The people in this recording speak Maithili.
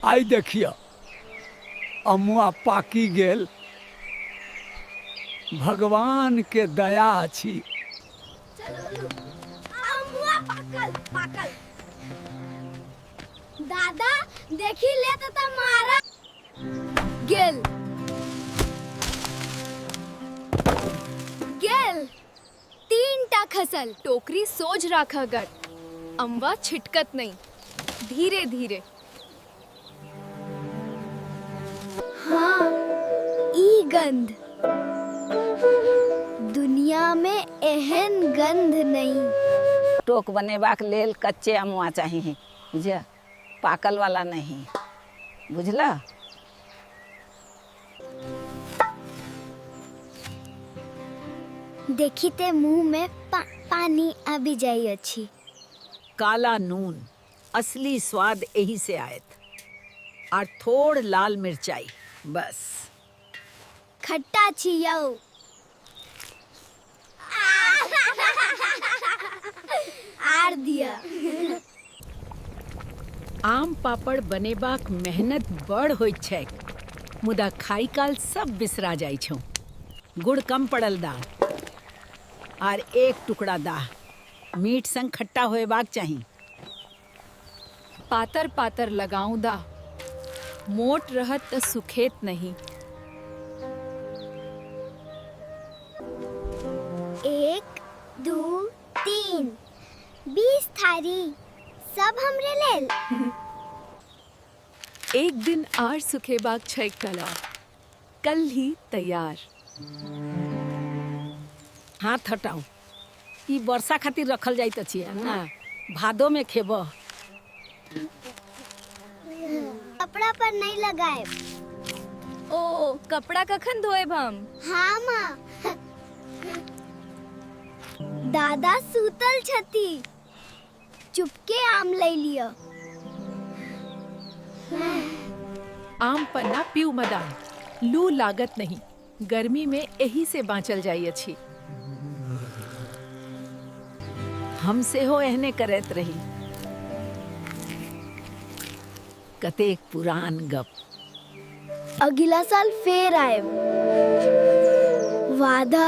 आइ देखियौ, अमुआ पाकि गेल। भगवान के दया अछि। चलू अमुआ पाकल पाकल। दादा देखी ले तो मारा गेल गेल। 3 टा खसल। टोकरी सोझ राखह गट, अम्बा छिटकत नहीं, धीरे धीरे। हाँ, ई गंध, दुनिया में एहन गंध नहीं। टोक बनेबाक लेल कच्चे अमुआ चाही, बुझ, पाकल वाला नहीं, बुझला? देखिते मुंह में पानी आबि जाइ अछि। काला नून, असली स्वाद एही से आयत। आर थोड़ लाल मिरचाई, बस। खट्टा छी यौ। आर दिअ। आम पापड़ बनेबाक मेहनत बड़ होइत छैक, मुदा खाइ काल सब बिसरा जाइ छौ। गुड़ कम पड़ल दा, आर एक टुकड़ा दाह। मीठ संग खट्टा होएबाक चाही। पातर पातर लगाऊं दा, मोट रहत त सुखेत नहीं। 1 2 3, 20 थारी, सब हमरे लेल। एक दिन आर सुखेबाक छैक कला, कल ही तैयार। हाथ हटाउ, ई वर्षा खातिर रखल जाइत अछि ना, भादो में खेब। कपड़ा पर नहीं लगाए। ओ कपड़ा कखन धोएब हम? हाँ माँ। दादा सूतल छथि, चुपके आम ले लिअ। आम पन्ना पीऊ मदान, लू लागत नहीं, गर्मी में एही से बाँचल जाइ अछि। हम सेहो एहने करैत रही। कतेक पुरान गप। अगिला साल फेर आएब, वादा।